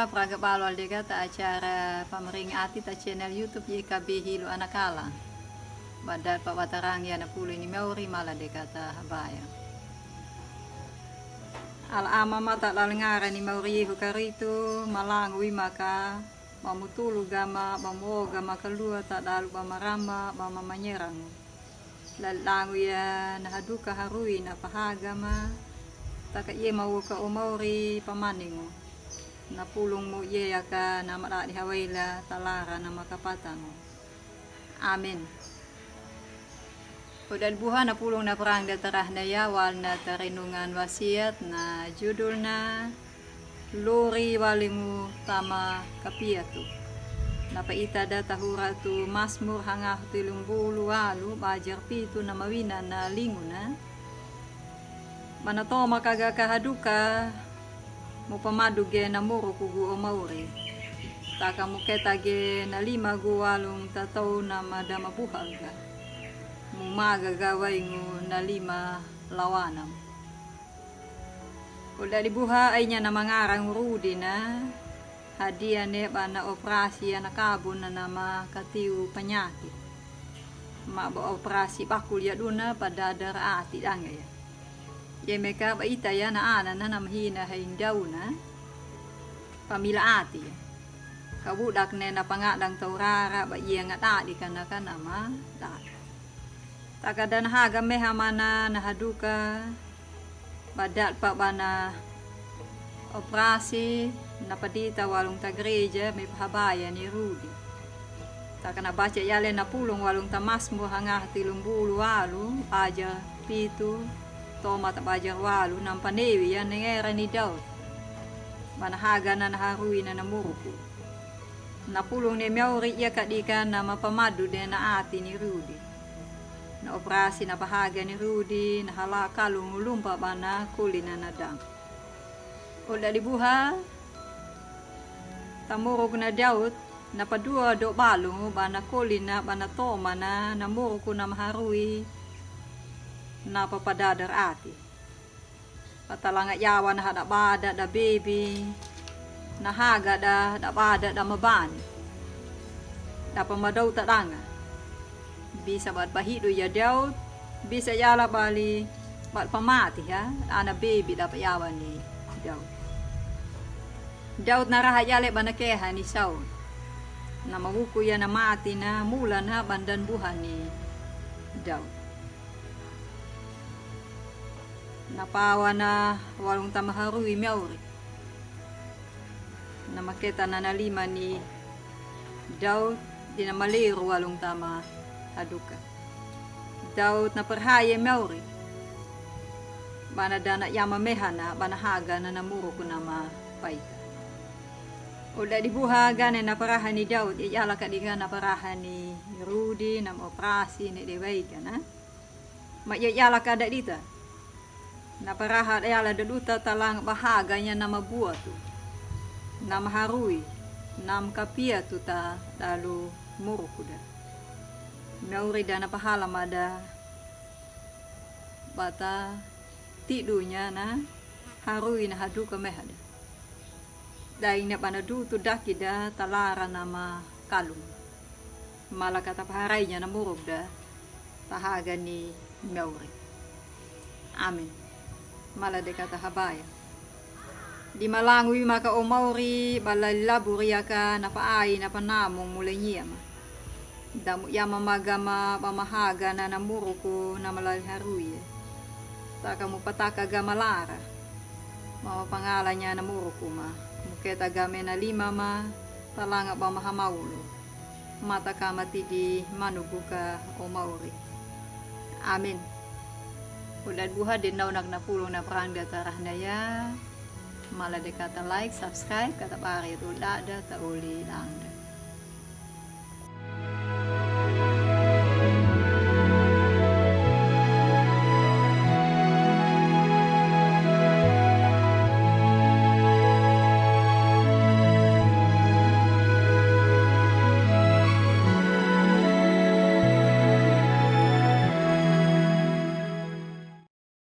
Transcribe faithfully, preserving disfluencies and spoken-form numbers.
Praga balo al degata acara pamring ati ta channel YouTube Y K B Hilo Anakala. Badal pa batarang ya na pulung ni mauri mala degata habaya. Al ama mata lal ngara ni mauri Yehu karitu malangu wi maka bamutulu gama bamuo gama kalua ta dalu bamarama bamamanyerang. Lal langu ya na haduka harui na pahaga ma taka iye mawuka o mauri pamaningu. Na pulung mu iye yaka na madadi hawaila talara na makapatangu. Amin. Oda dibuha na pulung na prang da tarahna ya wal na tarenungan wasiat na judul na Lori walingu tama kapiatu. Na paita da tahura tu Masmur hangahu tilumbulu walu bajar pitu na mawina na linguna. Mana toma kaga kahaduka mu pamadu ge na muruku gu o mauri. Taka mu keta ge na lima gu walung tatau na madama buha ga. Mu maga ga waingu na lima lawanam. Oda dibuha ainya na mangarang Rudi na hadia ne bana operasi ana kabun na nama katiu panyaki. Ma ba operasi bakul ya duna pada dara ati danga ya. Ye meka ba ita ya na ana na nama hina haindauna pamila ati ya. Kabudak ne na pangadang taurara ba iye ngadadi kana kana ma dadi. Taka da na haga meha mana na haduka badal pa bana operasi na padita walung ta gereja me pahabaya ni Rudi. Taka na baca yale na pulung walung ta Masmur hangaha tilumbulu walu bajar pitu toma ta bajar walu na mpanewi ya nengera ni Daud. Bana haga na na harui na na muruku. Na pulung ni mauri iya kadika na mapamadu de na ati ni Rudi. Na operasi na pahaga ni Rudi na hala kalung lumpa bana kuli na na dang. Oda dibuha tamuruk na Daud na padua do balung bana kuli na bana toma na na muruku na maharui na papadadar ati. Patalanga yawa na hada bada da bebi na haga da da bada da mabani. Da pamadau ta danga. Bisa bat pahidu ya Daud. Bisa yala bali bat pamati ha ana bebi da payawa ni Daud. Daud na raha yale bana keha ni Saul. Na mawuku ya na mati na mula na bandan buha ni Daud. Na pawa na walung tama harui mauri. Na maketa na na lima ni Daud di na maleru walung tama haduka. Daud na perhaye mauri. Bana dana yama mehana bana haga na na muruku na ma paita. Oda dibuha gane na paraha ni Daud ya yala kadika na paraha ni Rudi na operasi ne dewai gana. Ma iya yala kada dita. Na paraha da yala da duta talang bahaga nya na mabuatu. Na maharui. Na mkapiatu ta dalu muruku da. Mauri da na pahala mada. Bata tidunya na harui na haduka mehada. Daing ne bana dutu daki da talara na makalung. Mala kata paharainya na muruk da tahaga ni mauri. Amin. Mala de kata habaya. Di malangu wi maka o mauri bala laburi aka na paai na panamu mulengia ma. Damu yama magama bamahaga na na muruku na malali haruye. Taka mu pataka gama lara. Mama pangalanya na muruku ma. Muketa game na lima ma talanga bamahamaulu. Mata kama tidi manuguka o mauri. Amin. Uda buha de naunak na pulung na prang da tarahna ya. Mala de kata like, subscribe, kata bari tu dada ta uli dangda.